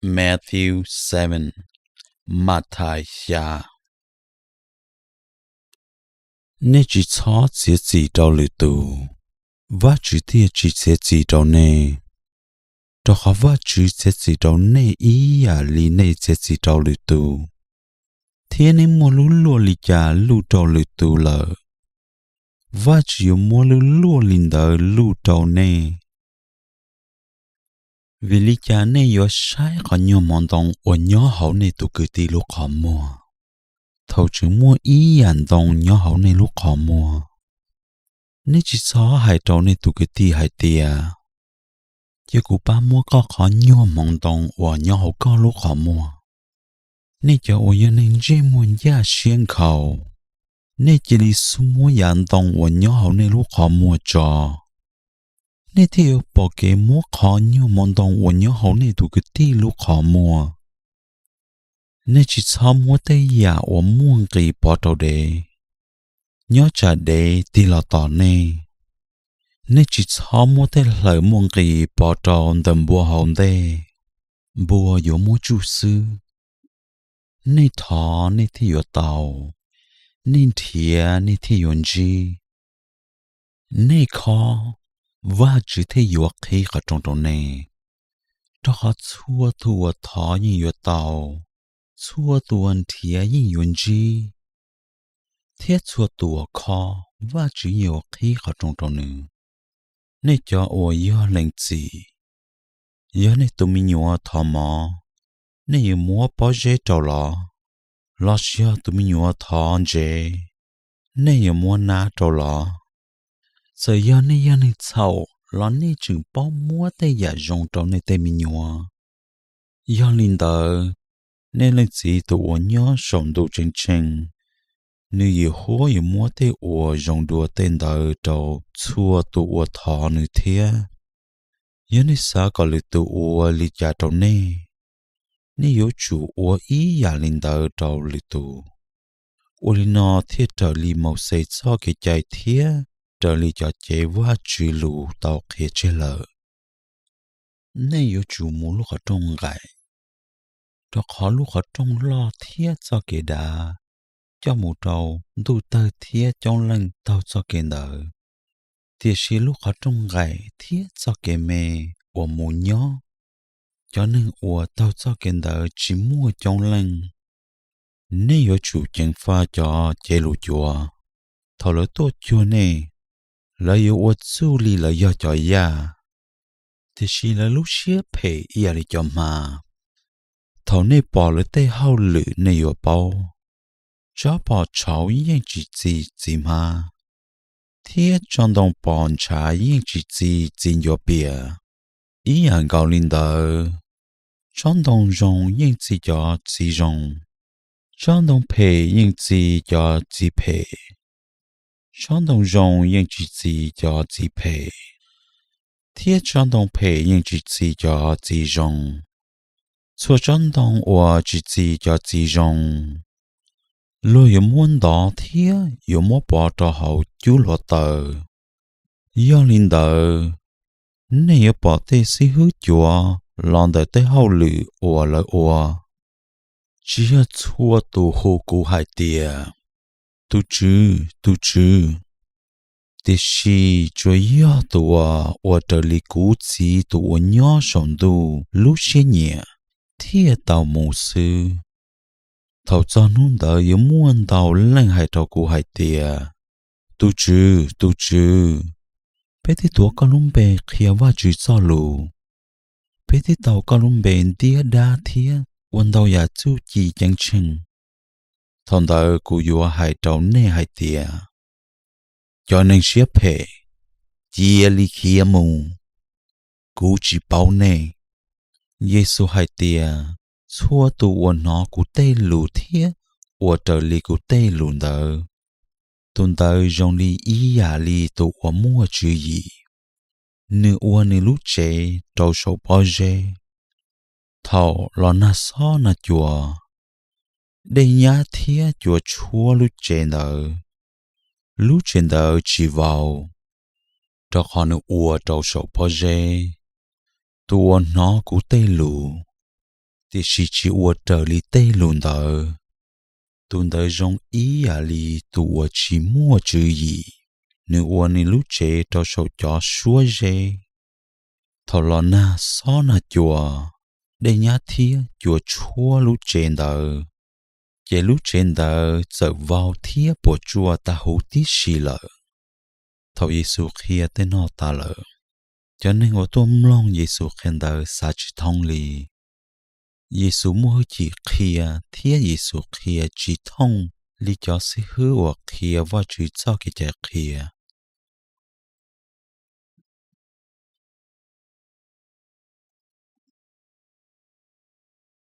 Matthew seven, Mathais xya. Nej tsis txhob txiav txim rau lwm tus, Vajtswv thiaj tsis txiav txim rau nej. Rau qhov Vajtswv txiav txim rau nej ib yam li nej txiav txim rau lwm tus, thiab nej muaj lub luaj li cas luj rau lwm tus lawm, Vajtswv yuav muab lub luaj li ntawd luj rau nej. Vim li cas nej yuav saib qhov nyuag hmoov ntoo uas nyob hauv nej tus kwv tij lub qhov muag, thaum tseem muaj ib yam ntoo nyob hauv nej lub qhov muag? Nej tsis txhob hais rau nej tus kwv tij hais tias, Cia kuv pab muab koj qhov nyuag hmoov ntoo uas nyob hauv koj lub qhov muag. Nej cov uas yog neeg ntsej muag ncaj siab nkhaus, nej cia li xub muab yav ntoo uas nyob hauv nej lub qhov muag tso, nej thiaj yuav pom kev muab qhov nyuag hmoov ntoo uas nyob hauv nej tus kwv tij lub qhov muag. Nej tsis txhob muab tej yam uas muaj nqis pov rau dev, nyob tsam dev tig los tom nej. Nej tsis txhob muab tej hlaws muaj nqis pov rau ntawm npua hauv ntej, npua yuav muab tsuj xwb. Nej thov, nej thiaj yuav tau; nej nrhiav, nej thiaj yuav ntsib; nej khob, Vajtswv thiaj yuav qhib qhov rooj rau nej. Rau qhov txhua tus uas thov yeej yuav tau, txhua tus uas nrhiav yeej yuav ntsib, thiab txhua tus uas khob, Vajtswv yeej yuav qhib qhov rooj rau nws. Nej cov uas yog lees txim, yog nej tus me nyuam thov mov, nej yuav muab pob zeb rau los? Los sis yog tus me nyuam thov ntsev, nej yuav muab nab rau los? Txawm yog nej yog neeg txhaum los nej tseem paub muab tej yam zoo rau nej tej me nyuam. Yog li ntawd, nej Leej Txiv tus uas nyob saum ntuj ceeb tsheej, nws yim huab yuav muab tej uas zoo dua tej ntawd rau txhua tus uas thov nws thiab. Yog nej xav kom lwm tus ua li cas rau nej, nej yuav tsum ua ib yam li ntawd rau lwm tus. Ua li no thiaj raws li Mauxes txoj kev cai thiab raws li cov cev Vajtswv lus tau qhia tseg lawm. Nej yuav tsum mus lub qhov rooj nqaim, rau qhov lub qhov rooj loj thiab txoj kev dav coj mus rau ntuj tawg thiab coob leej taug txoj kev ntawd. Tiam sis lub qhov rooj nqaim thiab txoj kev me uas mus nyob cov neeg uas taug txoj kev ntawd tsis muaj coob leej. Nej yuav tsum ceev faj cov cev lus cuav. Thaum lawv tuaj cuag nej, lawv yuav ua txuj li lawv yog cov yaj, tiam sis lawv lub siab phem ib yam li cov hma. Thaum nej pom lawv tej hauj lwm nej yuav paub. Tsob pom tshauv yeej tsis txi txiv hmab, thiab tsob ntoo pom ntshav yeej tsis txi txiv ncuav pias. Ib yam nkaus li ntawd, tsob ntoo zoo yeej txi cov txiv zoo, tsob ntoo phem yeej txi cov txiv phem. Tsob ntoo zoo yeej tsis txi cov txiv phem, thiab tsob ntoo phem yeej tsis txi cov txiv zoo. Txhua tsob ntoo uas tsis txi cov txiv zoo, luag yuav muab ntov thiab yuav muab pov rau hauv cub hluav taws. Yog li ntawd, nej yuav pom tej xib hwb cuav los ntawm tej hauj lwm uas lawv ua. Tsis yog txhua tus hu kuv hais tias, Tus Tswv, tus Tswv, tiam sis tsuas yog tus uas ua raws li kuv Txiv tus uas nyob saum ntuj lub siab nyiam thiaj tau mus xwb. Thaum txog hnub ntawd yuav muaj ntau leej hais rau kuv hais tias, Tus Tswv, tus Tswv, peb twb tuav koj lub npe qhia Vajtswv txoj lus, peb twb tau koj lub npe ntiab dab thiab ua ntau yam txuj ci ceeb tsheej. Thaum ntawd kuv yuav hais rau nej hais tias, Cov neeg siab phem, cia li khiav mus, kuv tsis paub nej. Yexus hais tias, Txhua tus uas hnov kuv tej lus thiab ua raws li kuv tej lus ntawd, tus ntawd zoo li ib yam li tus uas muaj tswv yim, nws ua nws lub tsev rau saum pob zeb. Thaum los nag xob nag cua, dej nyab thiab cua tshuab lub tsev ntawd, lub tsev ntawd tsis vau, rau qhov nws ua rau saum pob zeb. Tus uas hnov kuv tej lus, tiam sis tsis ua raws li tej lus ntawd. Tus ntawd zoo ib yam li tus uas tsis muaj tswv yim, nws ua nws lub tsev rau saum cov suab zeb. Thaum los nag xob nag cua, dej nyab thiab cua tshuab lub tsev ntawd, ces lub tsev ntawd txawm vau thiab puas tsuaj tas huv tib si lawm. Thaum Yexus qhia tej no tas lawm, cov neeg uas tuaj mloog Yexus qhia ntawd xav tsis thoob li. Yexus muaj hwj chim qhia thiab Yexus qhia tsis thooj li cov xib hwb uas qhia Vajtswv txoj kev cai qhia.